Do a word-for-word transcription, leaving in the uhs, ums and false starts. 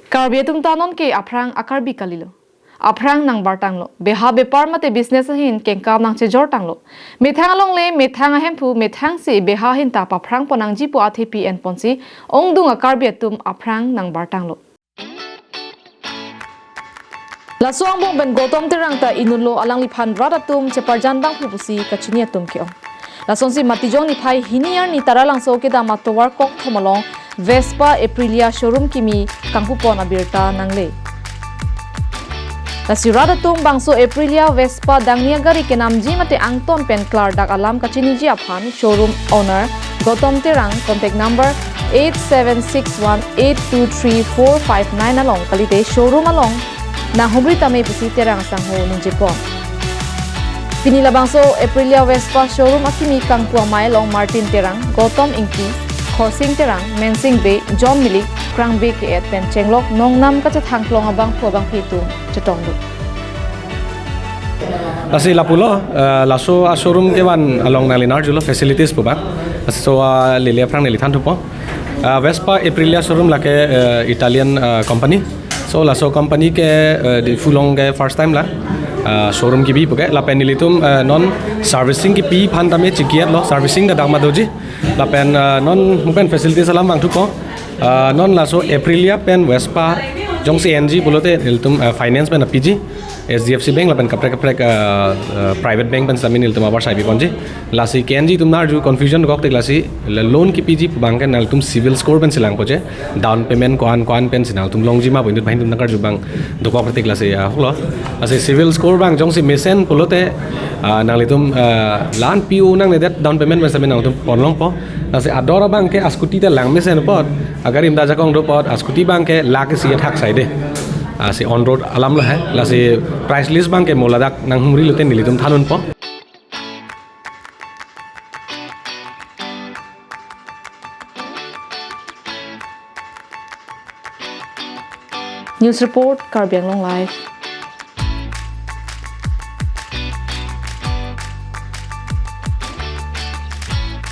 Karbi atum ta non ke aphrang a-Karbi kalilo. Aphrang nangbartanglo. Beha bepar mate business ahin kengkam nangchejortanglo. Methang alongle, methang ahemphu, methangsi beha ahin ta paphrang ponnangji pu athepi enponsi ongdung a-Karbi atum aphrang nangbartanglo. Laso angbong pen Gautam Terang ta inutlo, alangliphan rat atum cheparjan bangphu pusi kachini atum ke-ong. Lasonsi Matijong niphai hini arni Taralangso kedam atovar kokthom along Vespa Aprilia showroom kimi kangpupon abirta nangle. Lasi rat atum bangso Aprilia Vespa dangni agari kenamji mate angton pen klardak alam kachiniji aphan showroom owner Gautam Terang, contact number eight seven six one eight two three four five nine along kalite showroom along nanghumri tame pusi Terang asangho ningjepon. Pini labangso Aprilia Vespa showroom akimi kangpu amei along Martin Terang, Gautam Ingti, Khorsing Terang, Mensing Bey, John Milik, Krang Bey ke-et pen chenglok nongnam kachethangklong abangphu abangphi atum chetongdun. Lasi lapulo, eh, laso a-showroom kevan along nangli nangarjulo facilities pu abang. Laso, ah, lele aphrang neli thanthupo. Ah, Vespa Aprilia showroom lake, eh, Italian, ah, company. So laso company ke, eh, Diphu along ke first time la, ah, showroom kibi puke. Lapen nelitum, eh, non servicing kipi aphan tame chiki-etlo, servicing ta dak ma doji. Lapen, ah, non mo pen facilities alam vangthupo. Ah, non laso Aprilia pen Vespa jongsi enji pulote nelitum, ah, finance pen apiji, H D F C Bank lapen kaprek kaprek, ah, ah, private bank pen sami nelitum abar sai biponji. Lasi ke-enji atum nangarju confusion kok tik lasi la loan kipiji pu abang ke nangtum CIBIL score pensi langpo je, down payment ko-an ko-an pensi nangtum longji ma pu inut banghini atum nangkarju abang dokok tik lasi, ah, hoklo. Lasi CIBIL score abang jongsi mesen pulote, ah, nanglitum, ah, la-an P O nangne det down payment pen sami nangtum ponlongpo. Lasi ador abang ke a-scooty ta lang mesen apot, agari ta ajakong do apot, a-scooty abang ke lakh isi athak saide. Ah, si on road alam lo he. Lasi price list abang ke mo ladak nanghumri lote nelitum thandunpo. News report, Karbi Anglong Live.